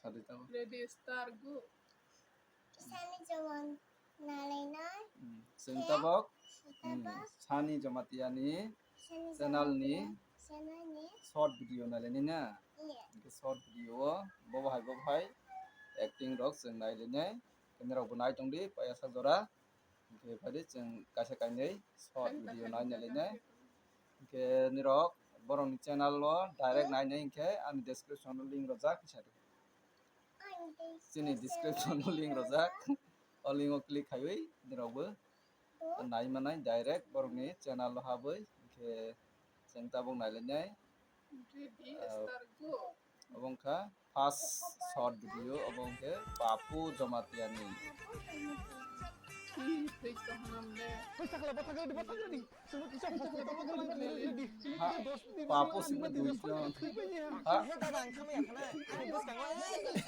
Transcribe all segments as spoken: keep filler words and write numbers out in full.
Sadi tabok. Ready, start, go. Sani Jomon Nalainai. Hmm. Chwng tabok. Hmm. Tabok. Sani Jamatia ni Sani channel ni Jamatia channel ni short video nalainai na? Iya. Hwnkhe short video o bobo hai bobo hai acting rok chwng nailainai. Nirok bo nai tongdi payasa jora. Hwnkhe phaidi chwng kaisa kainwi short video nai nalainai. Hwnkhe nirok borokni channel o direct nainai hwnkhe ani description o link rwjak kisa di. Chini description o link rwjak. O link o click khaiwi nirok bo nai manai direct borokni channel o habwi hwnkhe chwng tabuk nailainai. Ready, ah, start, go. Obo wngkha first short video, obo wngkhe Papu Jamatia ni. Papu sing dui jon. Ha? He dada, ang khamaya khana, ani bwskango,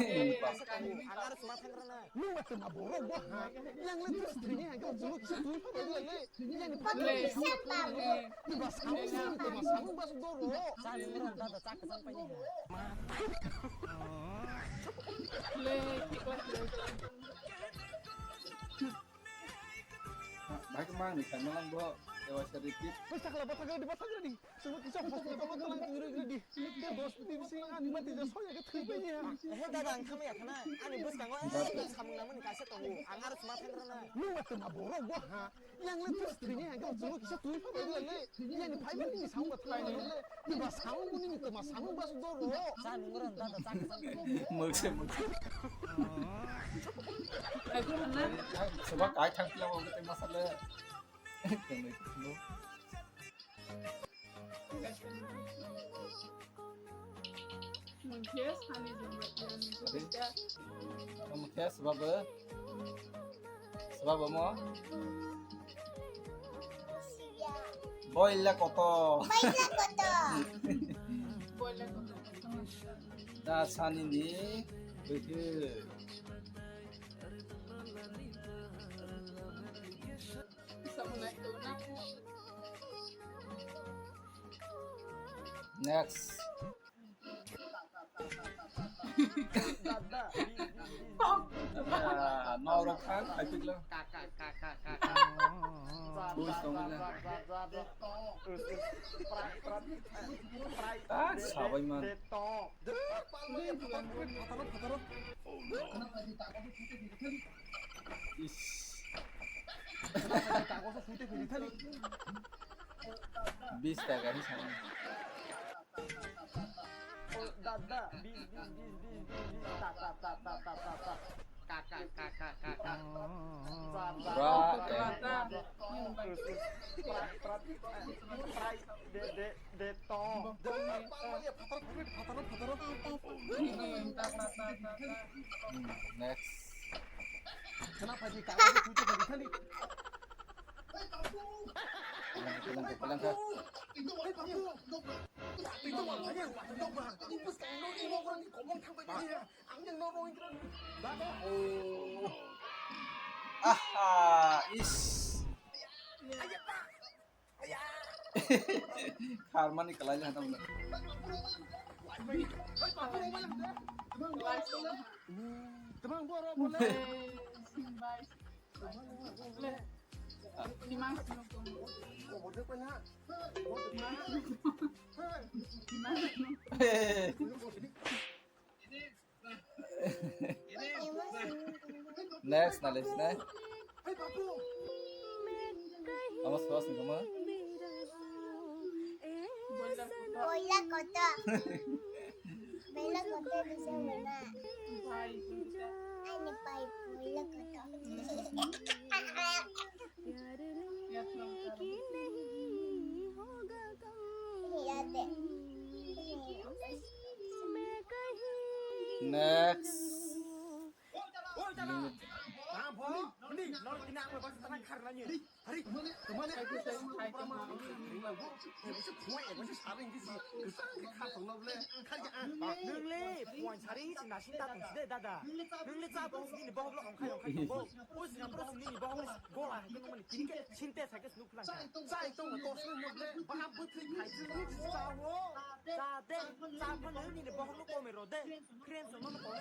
eh, ang aro sma thangrana. Nung ma tuma borok bo ha. Yang le tris trini ha, kau juluk si tui pa lagi le. Yang ni pa lagi sama pa lagi. Ni ba sama sini, tuma sama ba su doro. Sani mura dada chak sampai ni ha. Le, ikhlas le. Bai khe mang ni khaima lang bo. Ewa sa repeat. Bwsakla, bwsakla, bwsakla ni. Chwngno kisa hospital o twlang twi rwgwladi. Tei dos minute bisingo ani mati ja soya khe thwi pai ya. He dada, ang khamaya khana. Ani bwskango, eh, samung nangmani kaisa tongo. Ang aro sma thang rwna. Nung ma tuma borok bo ha. Yang le thwi thwini hangkhe chwngno kisa twi phai bai le. Yang ni phai bai ni samung thang le. Ni ba samung ni tuma samung ba su doro. Cha nung ran dada cha kisa. Mokse mokse. Soba kai thang pila mo te masale. Tengok dulu. Mungkin sani jumpa yang itu. Tadi? Beda. Mungkin sebab, sebab apa? Boila koto. Boila koto. Boila koto. Da sani ni, bege. Next. Ah, norok khan, I think lo. Bui tong le. Ah, sabai man. Is. Bis taka hi sana. Dada, bis, bis, bis. Ta, ta, ta. Ka, ka, ka. Ra, eh. Pra, pra, pra, pra, de, de. Deto. Hmm, next. Kenapa di kau itu tuh tadi kali? Pulang, pulang, pulang, pulang. Itu makanya, itu makanya, itu makanya. Ini bus kamu ini mau orang di komong sampai dia. Ang yang norong itu. Dapat. Oh. Aha, is. Ayo, Pak. Kharmani kalai le hatam. Tebang boro bole. Hey. Next, na list na. Amos, amos, amos. Boila koto. Boila koto bisa mana? Ani pai boila koto. Next. Nwngle point sari hinwi nasing ta tong si de dada. Nwngle cha bo nini bohok lo ongkhai ongkhai tongo. O swnam bwrwi nini bohok ni gola hai khe nukmani tini khe sinte sai khe se nuk phlang kha. Chai tong to swnam mo ble ba bwthwi khai se nuk cha wo. Cha de cha phano nini bohok no kome ro de. Friends no no kome.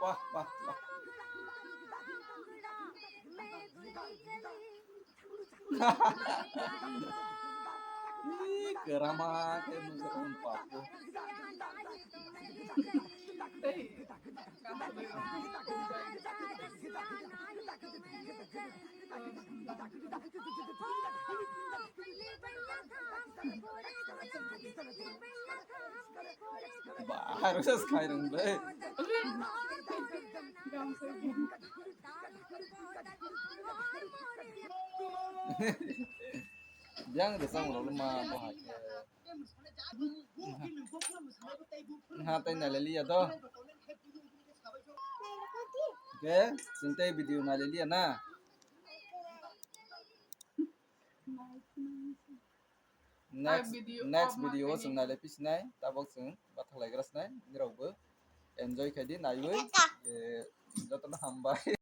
Wah, wah, wah. Ih, kerama ke musuh papu. Ba, harus khairung deh. Yang resang lalu mah, wah, ha, tei naleliya to. Oke, sing tei video naleliya na. Next, video next off video o market chwng ni. Nai lai pisinai, tabok chwng bathak lai gra sinai, nirok bo enjoy khai di, naiwi, eh, jotono hambai.